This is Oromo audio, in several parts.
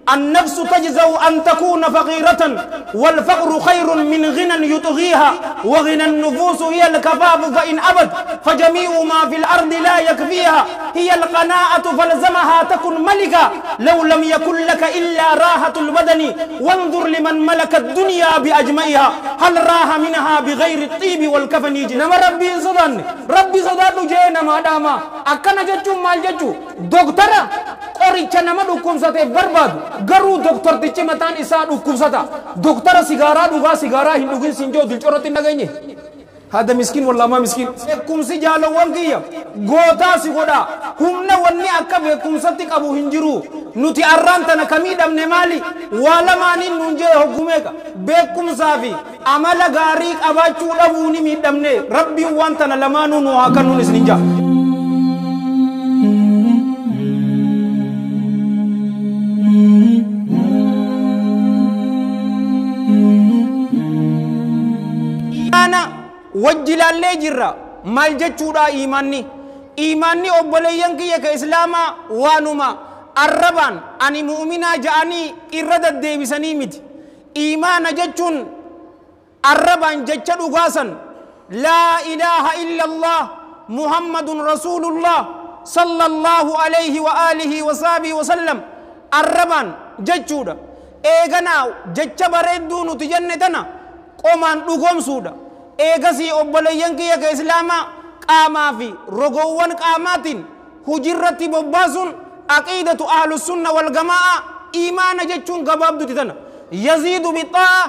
النفس تجزو أن تكون فقيرة والفقر خير من غنى يطغيها، وغنى النفوس هي الكفاف فإن أبت فجميع ما في الأرض لا يكفيها، هي القناعة فلزمها تكن ملكا لو لم يكن لك إلا راحة البدن، وانظر لمن ملك الدنيا بأجمعها هل راح منها بغير الطيب والكفن. نما ربي صدان ربي صدان جينا ما داما أكنا جتشو مال جتشو دكتورة قريتش نما دكوم سate برباد garuu doktortichi mataan isaa dhukkubsata. Doktara sigaaraa dhugaa sigaaraa hin dhugin siin jiru dilcorratti hin dhageenye. Haadha miskiin wallaamaa miskiin. Beekumsi jaalawwan kiyya gootaa si godha. Humna wanni akka beekumsatti qabu hin jiru. Nuti arraan tana kamii dhabne maali? Waa lamaaniin nuun jee hoggumeeqa. Beekumsaa fi amala gaarii qabaachuu dhabuu ni miidhamne. Rabbiin waan tana lamaanuu nu haa kennuun isin jaa. Wajjilaallee jirra maal jechuudha iimaanni? Iimaanni obboleeyyan kiyya ka islaamaa waanuma arrabaan ani mu'uminaa ja'anii irra deddeebisanii miti. Iimaana jechuun arrabaan jecha dhugaasan laa ilaaha illa allah muhammadun rasuulullah sallallahu alayhi wa aalihi wa sahbihi wa sallam arrabaan jechuudha. Eeganaa jecha bareedduu nuti jenne tana qomaan dhugoomsuudha. Eegasii obboleeyyan kiyya ka islaamaa qaamaa fi rogoowwan qaamaatiin hujirratti bobbaasuun aqiidatu ahlusunna wal jamaa'a iimaana jechuun gabaabduti tana. Yaziidu bixaa'a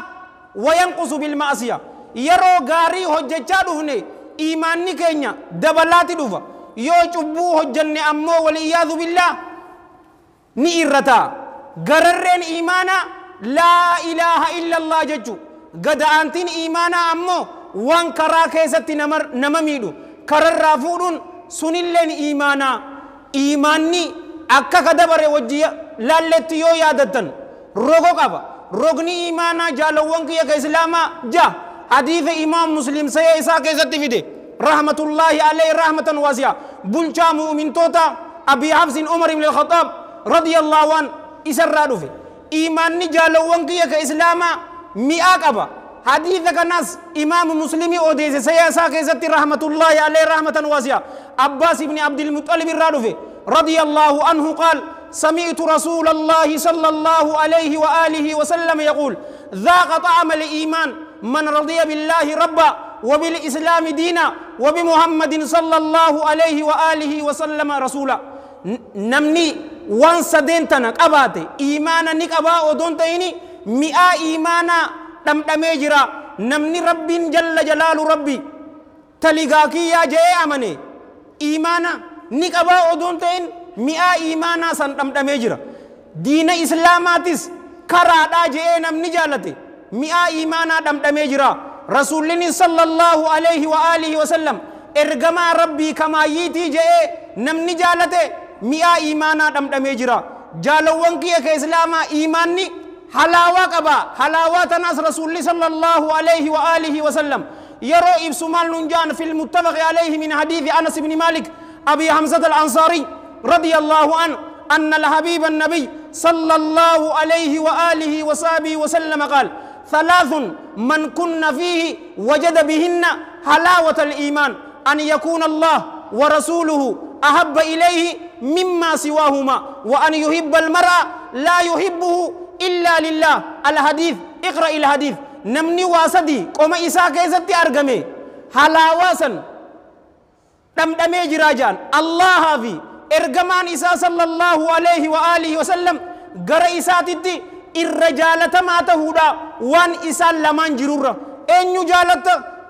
wa yanqusu bilma'asiya. Yeroo gaarii hojjechaa dhufne iimaanni keenya dabalaati dhufa. Yoo cubbuu hojjenne ammoo waliyyaadhu billaa ni irrataa. Gararreen iimaanaa laa ilaaha illa allah jechuu. Gada'aantiin iimaanaa ammoo waan karaa keessatti nama miidhu kararraa fuudhuun sunilleen iimaanaa. Iimaanni akka kadabare wajji laalletti yoo yaadattan rogo qaba. Rogni iimaanaa jaalawwan kiyya ka islaamaa ja hadiisa imaam muslim sayee isaa keessatti fide rahmatullaahi alayhi rahmatan waasi'a bulchaa mu'umintoota Abi Hafsin Umar ibn al-Khattaab radiyallahu an isarraa dhufe. Iimaanni jaalawwan kiyya ka islaamaa mi'aa qaba. حديث كناس إمام مسلمي أوديس سياسة كيستي رحمة الله عليه رحمة واسعة. عباس بن عبد المطلب الرادفي رضي الله عنه قال سمعت رسول الله صلى الله عليه وآله وسلم يقول ذاق طعم الإيمان من رضي بالله ربا وبالإسلام دينا وبمحمد صلى الله عليه وآله وسلم رسولا. نمني وان سدين تنك أباتي إيمانا نك أبا أدون تيني مئة إيمانا dhamdhamee jira. Namni rabbiin jalla jalaalu rabbi taligaa kiyyaa je'ee amane iimaana ni qabaa odoon ta'in mi'aa iimaanaa san dhamdhamee jira. Diina islaamaatis karaadhaa je'ee namni jaalate mi'aa iimaanaa dhamdhamee jira. Rasuullinni sallallahu alayhi wa aalihi wa sallam ergamaa rabbii kamaayyiitii je'ee namni jaalate mi'aa iimaanaa dhamdhamee jira. Jaalawwan kiyya ka islaamaa iimaanni حلاوة قبا حلاوة ناس رسول الله صلى الله عليه وآله وسلم يرو إبسمال ننجان في المتفق عليه من حديث أنس بن مالك أبي حمزة الأنصاري رضي الله عنه أن الحبيب النبي صلى الله عليه وآله وصحبه وسلم قال ثلاث من كن فيه وجد بهن حلاوة الإيمان أن يكون الله ورسوله أحب إليه مما سواهما وأن يحب المرء لا يحبه إلا لله. الحديث اقرأ الحديث. نمني واسدي قوم إساء كيستي أرقمي حلاواسا دمدمي جراجان الله في إرقمان إساء صلى الله عليه وآله وسلم قرأ إساء تدي الرجالة ما تهودا وان إساء لمن جرورة إن جالت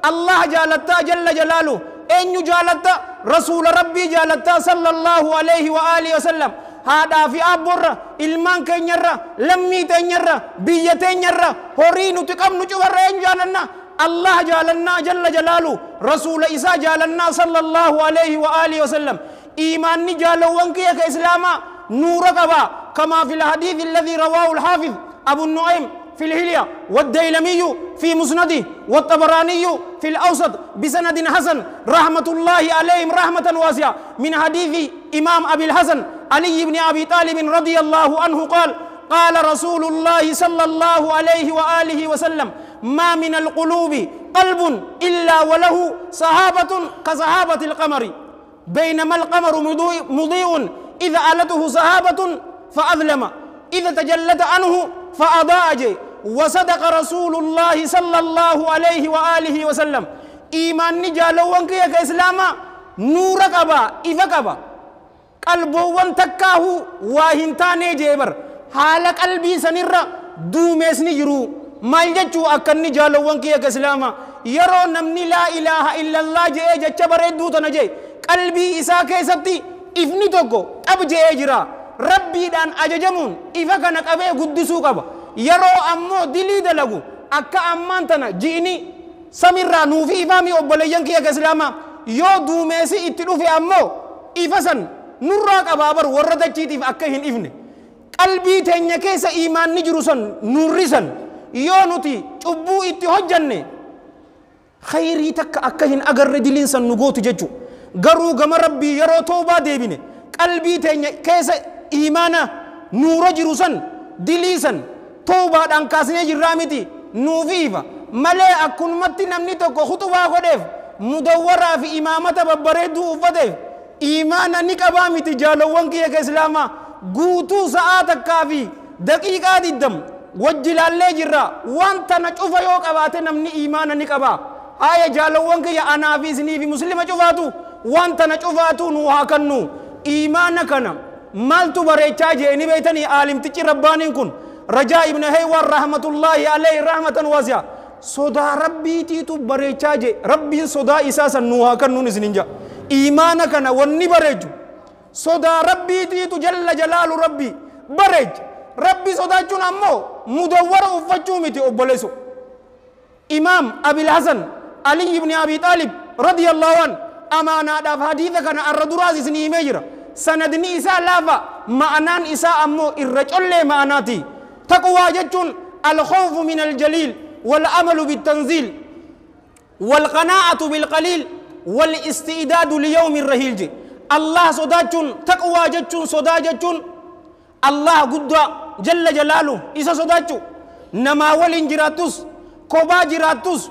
الله جالت جل جلاله إن جالت رسول ربي جالت صلى الله عليه وآله وسلم. هذا في أبورة إلمان كنيرة لمي تنيرة بيا تنيرة هوري نتكم نجوى رين جالنا الله جالنا جل جلاله رسول إساء جالنا صلى الله عليه وآله وسلم. إيمان جالو وانكي كإسلاما نور قبا كما في الحديث الذي رواه الحافظ أبو النعيم في الهلية والديلمي في مسنده والطبراني في الأوسط بسند حسن رحمة الله عليهم رحمة واسعة من حديث إمام أبي الحسن علي بن أبي طالب رضي الله عنه قال قال رسول الله صلى الله عليه وآله وسلم ما من القلوب قلب إلا وله صحابة كصحابة القمر بينما القمر مضيء إذا ألته صحابة فأظلم إذا تجلت عنه فأضاء. وصدق رسول الله صلى الله عليه وآله وسلم. إيمان نجالوان كيا كإسلاما نور قبا إفا قبا قلبوان تكاهو واهنتاني جيبر حال قلبي سنرى دوميس نجرو مال جچو أكن نجالوان كيا كإسلاما يرو نمني لا إله إلا الله جي جچبر دوتنا جي قلبي إسا كيستي إفني توكو أب جي جرا ربي دان أججمون إفا كان قبي قدسو قبا يرو أمو دلي دلغو أكا أمان تنا جيني سميرا نوفي إفامي أبوليان كيا كإسلاما يو دوميسي اتلو في أمو إفسن نراك أبابر وردتشيتي في أكاهن إفني قلبي تنيا كيسا إيمان نجرسن نورسن يو نتي تبو اتهجني خيري تك أكاهن أقر دلين سن نغوت ججو غرو غم ربي يرو توبا ديبيني قلبي تنيا كيسا إيمانا نور جرسن دليسن توبا دان كاسني جرامتي نوفيفا مالي أكون متي نمني توكو خطوبا غدف مدورة في إمامة ببريدو أفدف إيمانا نكبامتي جالوان كي كإسلاما قوتو ساعتك كافي دقيقة الدم وجلال جرا وانت نشوف يوك أباتي نمني إيمانا نكبا آية جالوان كي أنا في سني في مسلمة شوفاتو وانت نشوفاتو نوها كنو إيمانا كنا مالتو بريتشا جيني بيتني عالم تجي ربانين كن رجاء ابن هيوان رحمة الله عليه رحمة واسعة صدا ربي تيتو بريتشا جي ربي صدا إساسا نوها كنو نسننجا إيمانا كنا وني بريجو صدا ربي تيتو جل جلال ربي بريج ربي صدا جون أمو مدور أفتشومتي أبوليسو. إمام أبي الحسن علي بن أبي طالب رضي الله عنه أمانة داف حديث كان الردراز سني مجرى سندني إساء لافا معنان إساء أمو الرجل معناتي تقوى جتون الخوف من الجليل والأمل بالتنزيل والقناعة بالقليل والاستعداد ليوم الرحيل. جي الله صداجون تقوى جتون صداجون الله قد جل جلاله إسا صداجو نما ولين جراتوس كوبا جراتوس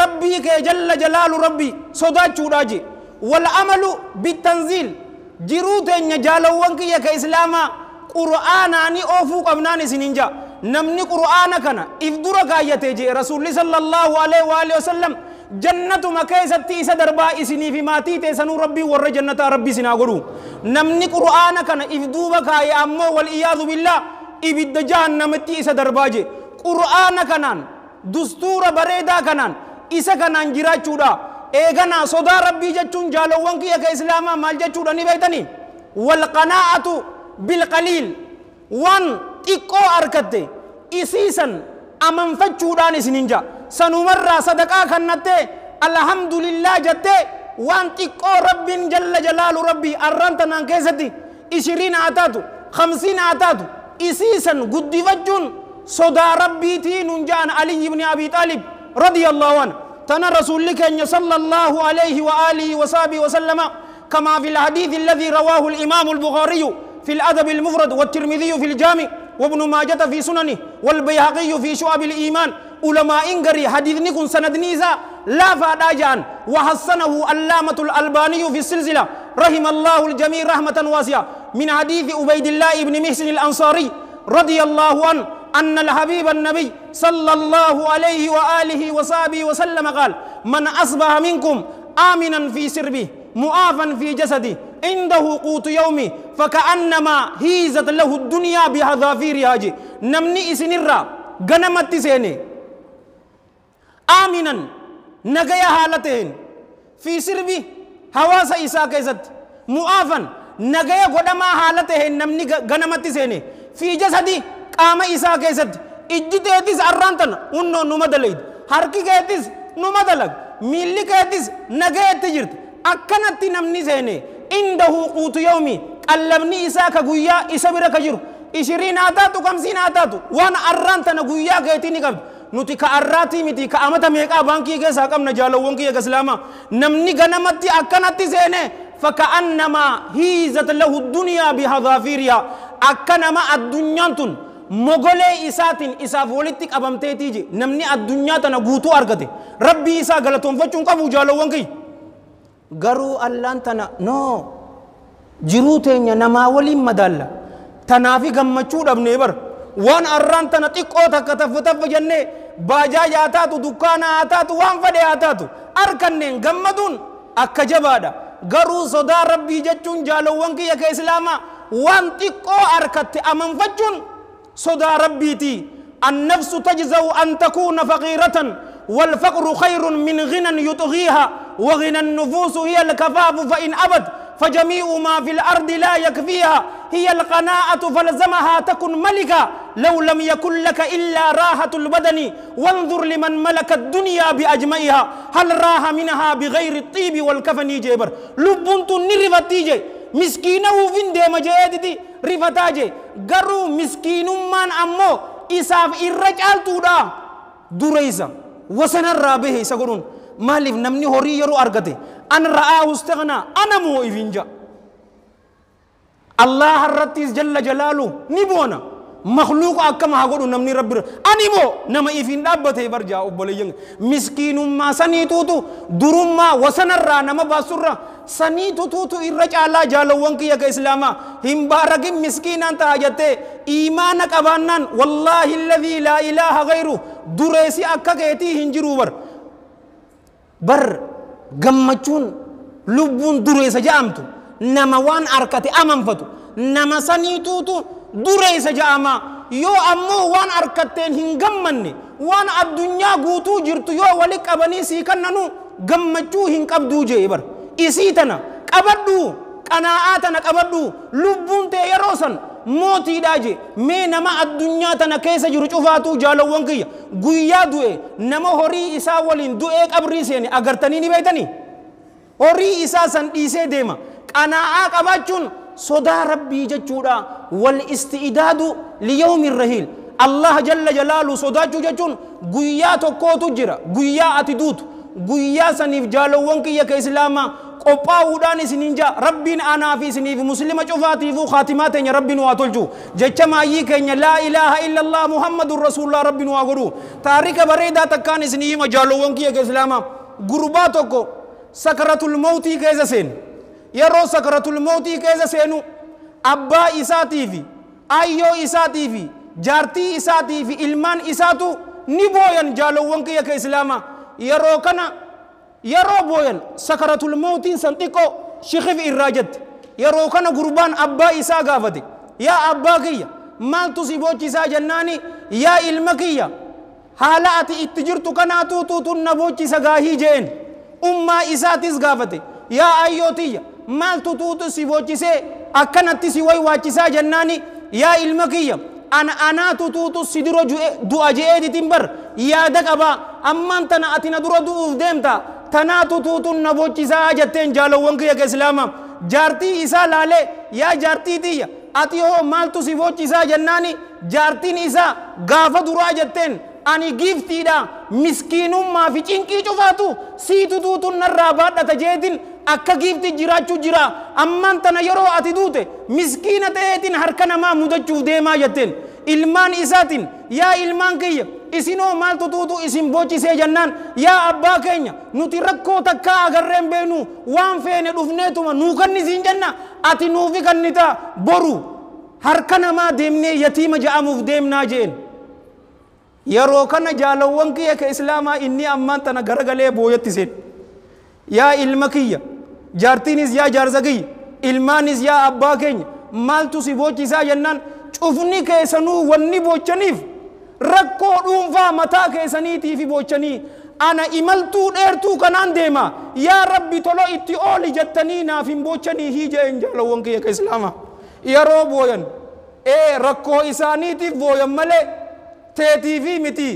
ربي كي جل جلاله ربي صداجو راجي والأمل بالتنزيل جروتين جالوانك يا كإسلاما قرآناني أوفو قبناني سننجا نمني قرآن كان إفدرك آياتي رسول صلى الله عليه وآله وسلم جنة مكيستي إسا دربا إسني في ماتي تسنو ربي ور جنة ربي سناغرو نمني قرآن كان إفدوبك آي أمو والإياذ بالله إبد جهنم تي إسا درباجي قرآن كانان دستور بريدا كانان إسا كانان جراچودا إيغانا صدا ربي جتون جالوانك يا كإسلاما مال جتودا نبيتني والقناعة بالقليل وان تيكو أركته إسيسا أمن فتشودان سننجا سنمر صدقا كنته الحمد لله جته وان تيكو رب جل جلال ربي أرانتنا كيستي 20 عتاتو 50 عتاتو إسيسا قد فجون صدا ربي تين جان علي بن أبي طالب رضي الله عنه تنا رسولك صلى الله عليه وآله وصحبه وسلم كما في الحديث الذي رواه الإمام البخاري في الأدب المفرد والترمذي في الجامع وابن ماجة في سننه والبيهقي في شعب الإيمان علماء إنجري حديث نكون سند نيزا لا فاداجان وحسنه علامة الألباني في السلسلة رحم الله الجميع رحمة واسعة من حديث عبيد الله بن محسن الأنصاري رضي الله عنه أن الحبيب النبي صلى الله عليه وآله وصحبه وسلم قال من أصبح منكم آمنا في سربه معافا في جسده عنده قوت يومه فكأنما هيزت له الدنيا بحذافيرها. نمني إسنرا غنمت سيني آمنا نجيا حالتين في سربه حواس إسا كيزت معافا نجيا قدما حالتين نمني غنمت سيني في جسدي قام إسا كيزت إجتيتس أرانتن أنو نمدليد حركي كيتس نمدلق ميلي كيتس نجيا تجرت أكنتي نمني سيني عنده قوت يومي قلبني إساك قويا إسابرك جرو 20 عتاتو 50 عتاتو وانا أرانتنا قويا كيتيني قبل نتي كأراتي متي كأمتا ميكا بانكي كيسا كم نجالو وانكي كسلاما نمني غنمتي أكنتي سيني فكأنما هيزت له الدنيا بحذافيرها أكنما الدنيا تن Mogolee isaatiin isaaf walitti qabamteetii je namni addunyaa tana guutuu argate rabbii isaa galatoonfachuun qabu jaalawwan kiyya garuu allaan tana noo jiruu teenya namaa waliin madaalla tanaafi gammachuu dhabnee bar waan arraan tana xiqqoo takka taffa taffa jennee baajaaja haa taatu dukkaana haa taatu waan fedhe haa taatu arkanneen gammaduun akka jabaadha garuu sodaa rabbii jechuun jaalawwan kiyya ka islaamaa waan xiqqoo arkatte amanfachuun sodaa rabbiiti. النفس تجزو أن تكون فقيرة والفقر خير من غنى يطغيها وغنى النفوس هي الكفاف فإن أبت فجميع ما في الأرض لا يكفيها هي القناعة فلزمها تكن ملكا لو لم يكن لك إلا راحة البدن وانظر لمن ملك الدنيا بأجمعها هل راح منها بغير الطيب والكفن جبر لبنت نرفتيجي مسكينه فين ديما جيدتي رفتاجي غرو مسكين من أمو إساف الرجال تودا دريسا وسن الرابه سقولون مالف نمني هوري يرو أرغتي أن رآه استغنى أنا مو إفنجا الله الرتيس جل جلاله نبونا مخلوق أكما هقولون نمني رب أني مو نما إفن دابته برجع أبوليين مسكين ما سني توتو درما وسن الرا نما باسرة سني توتو الرجال جالوانك يا كإسلاما هم بارك مسكين أنت هاجته إيمانك أبانان والله الذي لا إله غيره درسي أكاكيتي هنجرو بر gammachuun lubbuun dureessa ja'amtu nama waan arkate amanfatu nama saniituutu dureessa ja'ama yoo ammoo waan arkatteen hin gammanne waan addunyaa guutuu jirtu yoo wali qabanii sii kannanu gammachuu hin qabduu jee bar isii tana qabadhu qanaa'aa tana qabadhu lubbuun tee yeroo san mootiidhaa jee mee nama addunyaa tana keessa jiru cufaatuu jaalawwan kiyya guyyaa du'e nama horii isaa waliin du'ee qabrii seene agartanii ni beeytanii horii isaa san dhiisee deema qanaa'aa qabaachuun sodaa rabbii jechuudha wal isti'idaadu liyawmi rahiil Allah jalla jalaalu sodaachuu jechuun guyyaa tokkootu jira guyyaa ati duutu guyyaa saniif jaalawwan kiyya ka islaamaa qophaa'uudhaan isiniin jaa rabbiin anaa fi isiniif muslima cufaatiifuu khaatimaa teenya rabbiin waa tolchu jecha maayyii keenya laa ilaaha illallah muhammadun rasuulullah rabbiin waa godhu taarika bareedaa takkaan isinii hima jaalowwan kiyya ka islaamaa gurbaa tokko sakaratul mawtii keessa seenu yeroo sakaratul mawtii keessa seenu abbaa isaatii fi ayyoo isaatii fi jaartii isaatii fi ilmaan isaatu ni booyan jaalowwan kiyya ka islaamaa yeroo kana yeroo booyan sakaratul mawtiin san xiqqoo shikif irraa jette yeroo kana gurbaan abbaa isaa gaafate yaa abbaa kiyya maaltu si boochisaa jennaani yaa ilma kiyya haala ati itti jirtu kanaatu tuutun na boochisa gaahii jeen ummaa isaatis gaafate yaa ayyoo tiyya maaltu tuutu si boochisee akkanatti si waywaachisaa jennaani yaa ilma kiyya ana anaatu tuutu si dura du'a je'eetitin bar yaada qabaa ammaan tana ati na dura du'uuf deemta tanaatu tuutun na boochisaa jetteen jaalowwan kiyya ka islaama jaartii isaa laalee yaa jaartii tiyya ati hoo maaltu si boochisaa jennaani jaartiin isaa gaafa duraa jetteen ani giiftiidha miskiinummaa fi cinqii cufaatu siitu tuutun narraa baadhata jeetin akka giifti jiraachuu jira ammaan tana yeroo ati duute miskiina ta'eetiin harka namaa mudachuuf deemaa jetteen ilmaan isaatiin yaa ilmaan kiyya isinoo maaltu tuutu isin boochisee jennaan yaa abbaa keenya nuti rakkoo takkaa agarreen beenu waan feene dhufneetuma nuu kannisiin jenna ati nuufi kannita boru harka namaa deemnee yatiima ja'amuuf deemnaa jeen yeroo kana jaalawwan kiyya ka islaamaa inni ammaan tana garagalee booyatti seen yaa ilma kiyya jaartiinis yaa jaarsa kiyya ilmaanis yaa abbaa keenya maaltu si boochisaa jennaan cufni keessanuu wanni boochaniif rakkoo dhuunfaa mataa keessaniitiif boochanii ana imaltuu dheertuu kanaan deema yaa rabbi tolo itti ooli jettanii naaf hin boochanii hii jeen jaalawwan kiyya ka islaamaa yeroo booyan ee rakkoo isaaniitiif booyan malee teetiifi miti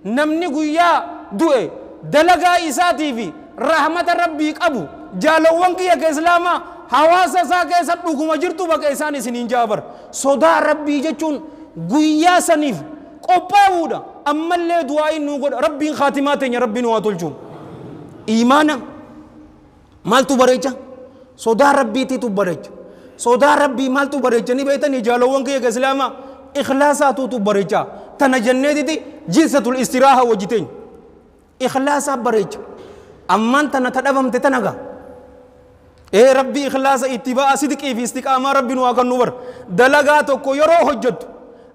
namni guyyaa du'e dalagaa isaatiifi rahmata rabbii qabu jaalawwan kiyya ka islaamaa hawaasa isaa keessa dhuguma jirtu bakka isaan isiniin jaabar sodaa rabbii jechuun guyyaa saniif qophaa'uudha ammallee du'aa'iin nuu godha rabbiin khaatimaa teenya rabbiin waa tolchu iimaana maaltu bareecha sodaa rabbiitiitu bareecha sodaa rabbii maaltu bareecha ni beektanii jaalawwan kiyya ka islaamaa Ikhlaasaatuutu bareecha. Tana jenneetiti jilsatul istiraaha wajjiteenya. Ikhlaasaa bareecha. Ammaan tana tadhabamte tana gaa. Ee Rabbi ikhlaasa ittibaa'a sidqii fi istiqaamaa Rabbi nu haa kennu bar. Dalagaa tokko yeroo hojjettu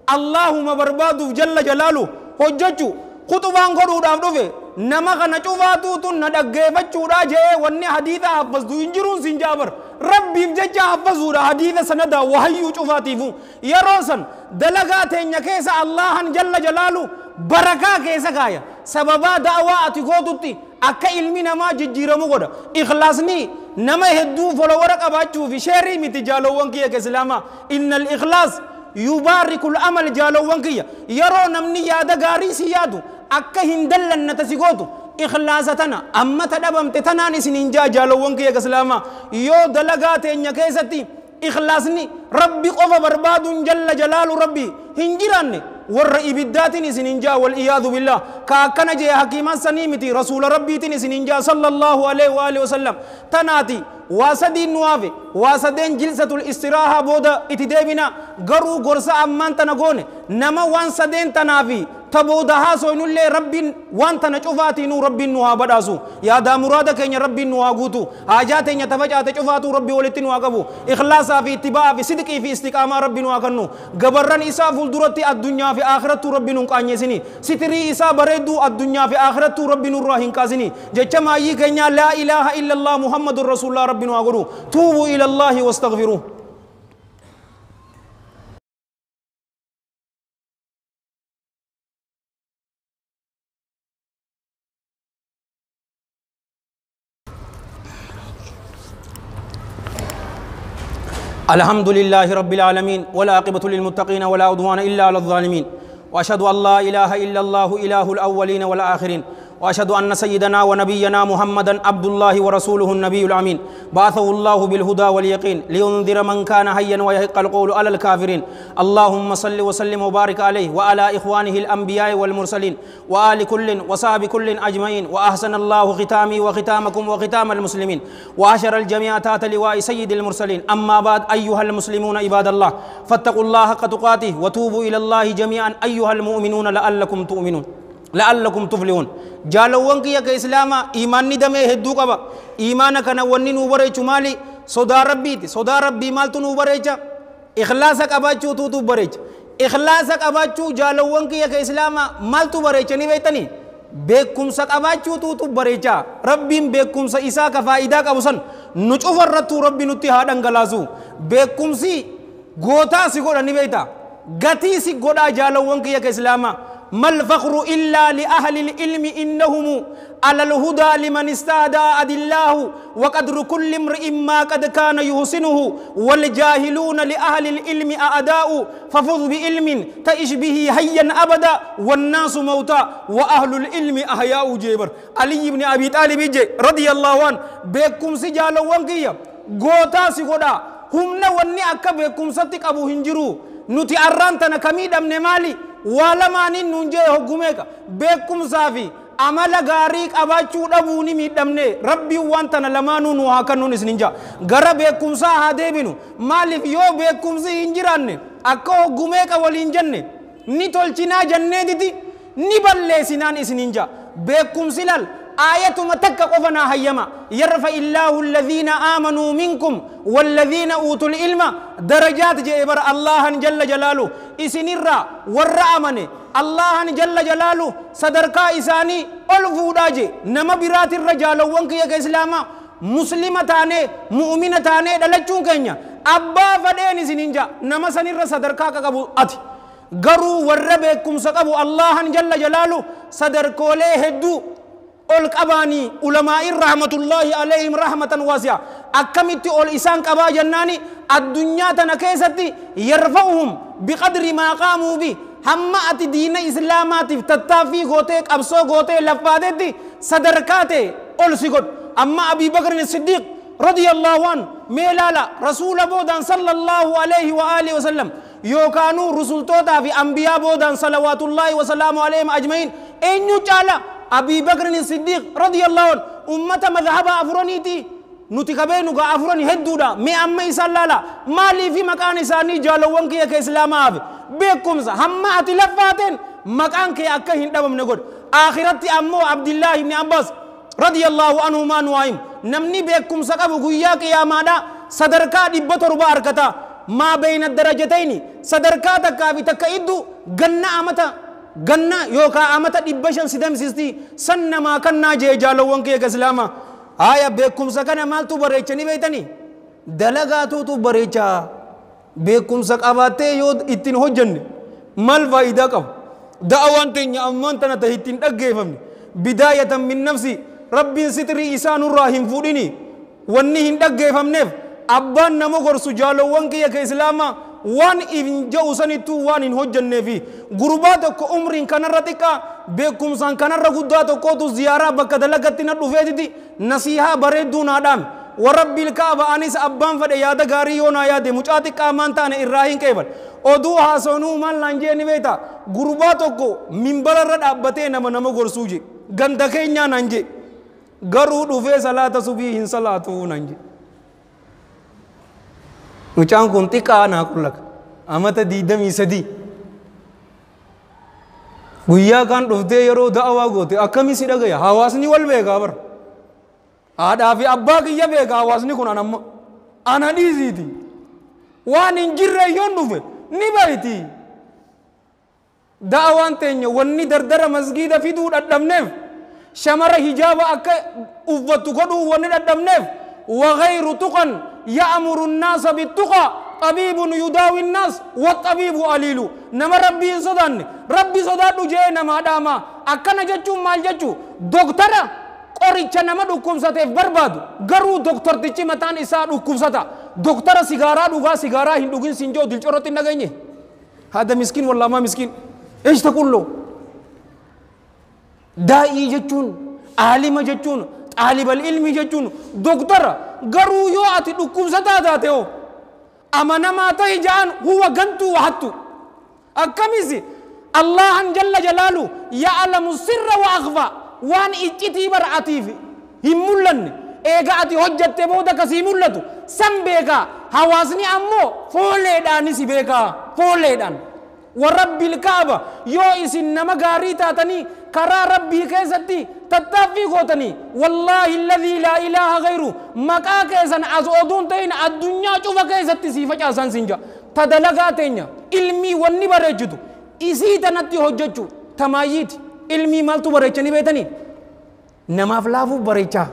Allahuma barbaaduuf jalla jalaalu hojjechu khuxubaan godhuudhaaf dhufe nama kana cufaatuutu na dhaggeeffachuudhaa je'ee wanni hadiisa haffaztu hin jiruun siin ja'a bar. Rabbiif jecha haffazuudha hadiisa sanadaa wahayyuu cufaatiifu. Yeroo san dalagaa teenya keessa Allahan jalla jalaalu barakaa keessa kaaya. Sababaa da'awaa ati gootutti akka ilmi namaa jijjiiramu godha. Ikhlaasni nama hedduu folowara qabaachuu fi sheerii miti jaalowwan kiyya ka islaamaa. Innal ikhlaas yubaarikul amal jaalowwan kiyya. Yeroo namni yaada gaarii si yaadu akka hin dallannata si gootu ikhlaasa tana amma ta dhabamte tanaan isin hin jaa jaalowwan kiyya ka islaamaa. Yoo dalagaa teenya keessatti ikhlaasni Rabbi qofa barbaaduun jalla jalaalu Rabbi hin jiraanne warra ibiddaatiin isin hin jaa wal iyaadu billah ka akkana jee hakiiman sanii miti rasuula Rabbiitiin isin hin jaa sallallahu alaihi wa alihi wasallam. Tanaati waa sadiin nu hafe waa sadeen jilsatul istiraahaa booda itti deebina. Garuu gorsa ammaan tana goone nama waan sadeen tanaafi ta booda haasoynullee Rabbiin waan tana cufaatiinuu Rabbiin nu haa badhaasu. Yaadaa muraada keenya Rabbiin nu haa guutu. Haajaa teenya ta facaate cufaatuu Rabbi walitti nu haa qabu. Ikhlaasaa fi ittiba'aa fi sidqii fi istiqaamaa Rabbi nu haa kennu. Gabarran isaa fuulduratti addunyaa fi akhirattuu Rabbi nu hin qaanyeessini. Sitirii isaa bareedduu addunyaa fi akhirattuu Rabbi nurraa hin kaasini. Jecha maayyii keenyaa laa ilaaha illallah Muhammadun Rasuulullah Rabbi nu haa godhu. Tuubuu ilallaahi wastaghfiruuh. الحمد لله رب العالمين والعاقبة للمتقين ولا عدوان إلا على الظالمين وأشهد أن لا إله إلا الله إله الأولين والآخرين وأشهد أن سيدنا ونبينا محمدا عبد الله ورسوله النبي الأمين بعثه الله بالهدى واليقين لينذر من كان حيا ويحق القول على الكافرين. اللهم صل وسلم وبارك عليه وعلى إخوانه الأنبياء والمرسلين وآل كل وصحب كل أجمعين. وأحسن الله ختامي وختامكم وختام المسلمين وأشر الجميع تحت لواء سيد المرسلين. أما بعد، أيها المسلمون عباد الله، فاتقوا الله حق تقاته وتوبوا إلى الله جميعا أيها المؤمنون لعلكم تؤمنون لعلكم تفلحون. جالوان كيا كإسلاما إيمان ندمه هدو قبا إيمانا كان وني نوبريچ مالي صدا ربي صدا ربي مال تو نوبريچ إخلاصك أباچو تو تو بريچ إخلاصك أباچو جالوان كيا كإسلاما مال تو بريچ ني بيتني beekumsa qabaachuutu bareecha. Rabbiin beekumsa isaa ka faayidaa qabu san nu cufarrattuu Rabbi nutti haa dhangalaasu. Beekumsi gootaa si godha ni beekta, gatii si godhaa jaalawwan kiyya ka islaamaa. ما الفخر إلا لأهل العلم إنهم على الهدى لمن استهدى أدلاه وقدر كل امرئ ما قد كان يحسنه والجاهلون لأهل العلم أعداء ففض بعلم تعش به حيا أبدا والناس موتى وأهل العلم أحياء. جبر علي بن أبي طالب رضي الله عنه بكم سجال وانكيا غوتا سيغودا هم نوني أكا بكم ستك أبو هنجرو نتي أرانتنا كميدم نمالي والمانين نونجي هجومك بكم صافي أملا غاريك أباچو دبوني ميدمني ربي وانتنا لمانو نوها كنون سننجا غرا بكم سا هادبينو مالف يو بكم سي انجراني اكو هجومك ولين ني تولچينا جنة ديتي ني بلسينان سننجا بكم سلال آية متك قفنا هيما يرفع الله الذين آمنوا منكم والذين أوتوا العلم درجات جبر الله جل جلاله إسنرا ور أمني الله جل جلاله صدركا إساني ألفوداجي نما برات الرجال وانك يا إسلاما مسلمة تاني مؤمنة تاني دلچون كنيا أبا فدين سننجا نما سنرا صدركا كابو أتي غرو وربكم سقبو الله جل جلاله صدركولي هدو ol qabaanii ulamaa'in rahmatullahi alayhim rahmatan waasi'a akkamitti ol isaan qabaa jennaani addunyaa tana keessatti yarfa'uhum biqadri maa qaamuu bi hamma ati diina islaamaatiif tattaaffii gootee qabsoo gootee laffaatetti sadarkaa ta'e ol si godhu. Amma Abii Bakrin Siddiiq radiyallahu anhu mee ilaala rasuula boodaan sallallahu alayhi wa alihi wa sallam yookaanuu rusultootaa fi ambiyaa boodaan salawaatullaahi wa salaamu alayhim ajma'iin eenyu caala أبي بكر الصديق رضي الله عنه أمة مذهب أفرانيتي نتكبين أفراني هدودا مي أما إسان لالا مالي في مكان إساني جالوان كي كإسلام آف Beekumsa hamma ati laffaateen maqaan kee akka hin dhabamne godhu. Akhiratti ammoo Abdillaahi ibni Abbaas radiyallahu anhumaa nu haa himu. Namni beekumsa qabu guyyaa qiyaamaadha sadarkaa 700 argata. Maa beeyna darajatayni sadarkaa takkaa fi takka iddu ganna amata ganna yookaa amata 500 sidamsisti san namaa kannaa jee jaalawwan kee islaama. Haya beekumsa kana maaltu bareechanii beeytanii? Dalagaatuutu bareechaa. Beekumsa qabaattee yoo ittiin hojjenne maal faayidaa qaba? Da'awaan teenya ammaan tana ta'e ittiin dhaggeeffamne. Bidaayatan min nafsi rabbiin sitrii isaa nurraa hin fuudhini. Wanni hin dhaggeeffamneef abbaan nama gorsu jaalawwan kiyya ka islaamaa waan hin ja'u sanittuu waan hin hojjenneefi. Gurbaa tokko umriin kanarra xiqqaa beekumsaan kanarra guddaa tokkootu ziyaaraa bakka dalagatti na dhufeetiti nasiihaa bareedduu naa dhaame. Warabbil kaaba anis abbaan fedhe yaada gaarii yoo naa yaade mucaa xiqqaa maan taane irraa hin qeebal. Oduu haasonuu maal naan jee ni beekta. Gurbaa tokko minbararra dhaabbatee nama gorsuu je. Ganda keenyaa naan jee. Garuu dhufee salaata subii hin salaatuu naan jee. Mucaan kun xiqqaa naa qullaka. Amata 23. Guyyaa kaan dhuftee yeroo da'awaa goote akkamii si dhagaya? Hawaasni wal beekaa bara. Haadhaa fi abbaa kiyya beeka hawaasni kun anamma. Ana dhiisiiti. Waan hin jirre yoon dhufe ni bayti. Da'awaan teenya wanni dardara masgiida fiduu dhadhabneef shamara hijaaba akka uffattu godhuu wanni dhadhabneef وغير تقن يأمر الناس بالتقى طبيب يداوي الناس والطبيب أليل. نما ربي صدان ربي صدان جي نما داما أكنا جتشو مال جتشو دكتورة qoricha nama dhukkubsateef barbaadu garuu doktortichi mataan isaa dhukkubsata. Doktora sigaaraa dhugaa sigaaraa hin dhugin siin jiru dilcorootti hin dhageenye. Haada miskiin wallaamaa miskiin. Eesh taqullo. Daa'ii jechuun aalima jechuun xaalibal ilmi jechuun doktora garuu yoo ati dhukkubsataa taate hoo amanamaa ta'e ja'an huwa gantuu wahattu. Akkamisi Allahan jalla jalaalu ya'lamu sirra wa akhfaa. Waan iccitii bara atiif hin mul'anne eega ati hojjatte booda kasii mul'atu san beekaa. Hawaasni ammoo fooleedhaanis beekaa fooleedhaan. Warabbil kaaba yoo isin nama gaarii taatanii karaa rabbii keessatti tattaaffii gootanii wallaahi alladhii laa ilaaha ghayru maqaa keessan as oduun ta'in addunyaa cufa keessatti sii facaasan siin ja'a. Ta dalagaa teenya ilmii wanni bareechitu isii tanatti hojjechuu tamaayyiiti. Ilmii maaltu bareechanii beetanii? Namaaf laafuuf bareechaa.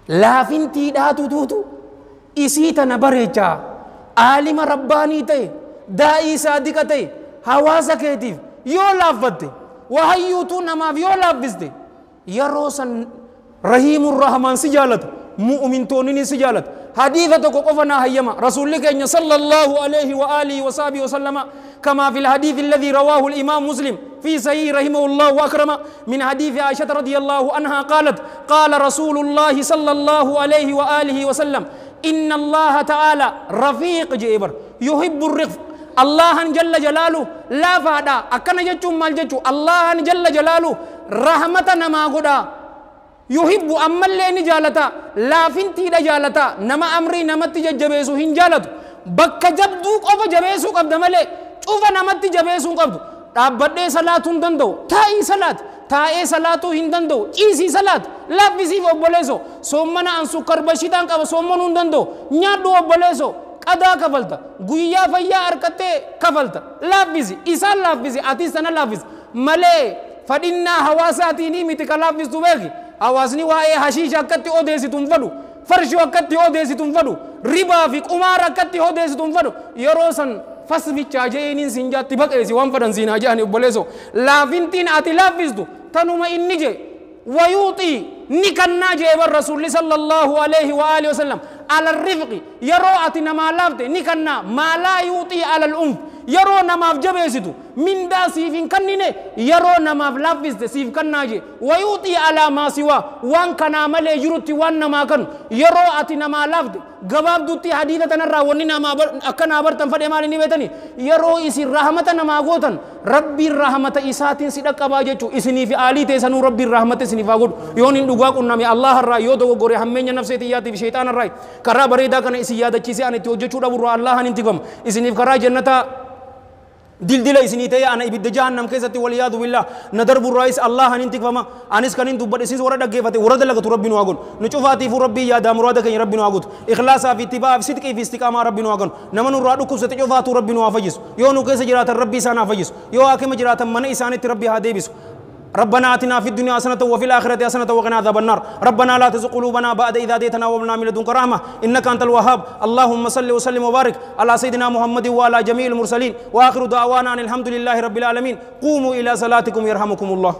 Laafintii dhaatu tuutu isii tana bareechaa. Aalima rabbaanii ta'e daa'ii saadiqa ta'e hawaasa keetiif yoo laaffatte wahayyuutuu namaaf yoo laaffiste yeroo san rahiimur rahmaan si jaalata mu'umintoonni si jaalata. Hadiisa tokko qofa naa hayyama. Rasuulli keenya sallallahu alayhi wa alihi wa sahbihi wa sallama كما في الحديث الذي رواه الإمام مسلم في صحيح رحمه الله وأكرمه من حديث عائشة رضي الله عنها قالت قال رسول الله صلى الله عليه وآله وسلم إن الله تعالى رفيق جبر يحب الرفق. الله جل جلاله لا فادا أكن جتشو مال جتشو الله جل جلاله رحمة نما غدا يحب أما اللي نجالتا لا فنتي دجالتا نما أمري نما تججبسو هنجالت بك جبدو قف جبسو قبض ملي cufa namatti jabeessuu hin qabdu. Dhaabbadhee salaatuu hin danda'u. Taa'ii salaat. Taa'ee salaatuu hin danda'u. Ciisii salaat. Laaffisiif obboleessoo. Soommana an sukkar bashitaan qaba soommanuu hin danda'u. Nyaadhu obboleessoo. Qadaa kafalta. Guyyaa fayyaa harkattee kafalta. Laaffisi. Isaan laaffisi. Atis sana laaffisi. Malee fadhinnaa hawaasaatiin miti ka laaffistu beeki. Hawaasni waa'ee hashiisha akkatti odeessitu hin fedhu. Farshoo akkatti odeessitu hin fedhu. Ribaa fi qumaara akkatti odeessitu hin fedhu. Yeroo san fasbichaa jeeniin siin jaatti baqeessi waan fedhan siin haa jedhani obboleessoo. Laafintiin ati laaffistu tanuma inni jee wayuuxii ni kannaa jee bar rasuulli sallallahu alayhi wa alihi wasallam ala rifqi yeroo ati namaa laafte ni kannaa maa laa yuuxii ala al'unf yeroo namaaf jabeessitu mindaa siif hin kannine yeroo namaaf laaffiste siif kannaa jee wayuuxii alaa maa siwaa waan kanaa malee jirutti waan namaa kannu yeroo ati namaa laafte gabaabdutti hadiisa tanarraa wanni namaa akkanaa bartan fedhe maal inni beetani yeroo isin rahmata namaa gootan rabbiin rahmata isaatiin si dhaqqabaa jechuu isinii fi aalii teessanuu rabbiin rahmata isiniif haa godhu yoon hin dhugaa qunname Allaharraa yoo dogoggore hammeenya nafsee xiyyaatiif sheexaanarraa karaa bareedaa kana isin yaadachiisee ani itti hojjechuu dhaburraa Allahan hin tigama isiniif karaa jannataa Dildila isinii ta'e ana ibidda jahannam keessatti waliyaadu billah na darbu irraayis Allah hanin tikfama. Anis kanin dubbadhe, isinis warra dhaggeeffate warra dalagatu Rabbi nu haa godhu. Nu cufaatiifuu Rabbii yaadaa muraada keenya Rabbi nu haa guutu. Ikhlaasaa fi ittibaa fi sidqii fi istiqaamaa Rabbi nu haa godhu. Nama nurraa dhukkubsate cufaatuu Rabbi nu haa fayyisu. Yoo nu keessa jiraatan Rabbi isaan haa fayyisu. Yoo haakima jiraatan mana isaanitti Rabbi haa deebisu. ربنا آتنا في الدنيا حسنة وفي الآخرة حسنة وقنا عذاب النار. ربنا لا تزغ قلوبنا بعد إذ هديتنا وهب لنا من لدنك رحمة إنك أنت الوهاب. اللهم صل وسلم وبارك على سيدنا محمد وعلى جميع المرسلين. وآخر دعوانا أن الحمد لله رب العالمين. قوموا إلى صلاتكم يرحمكم الله.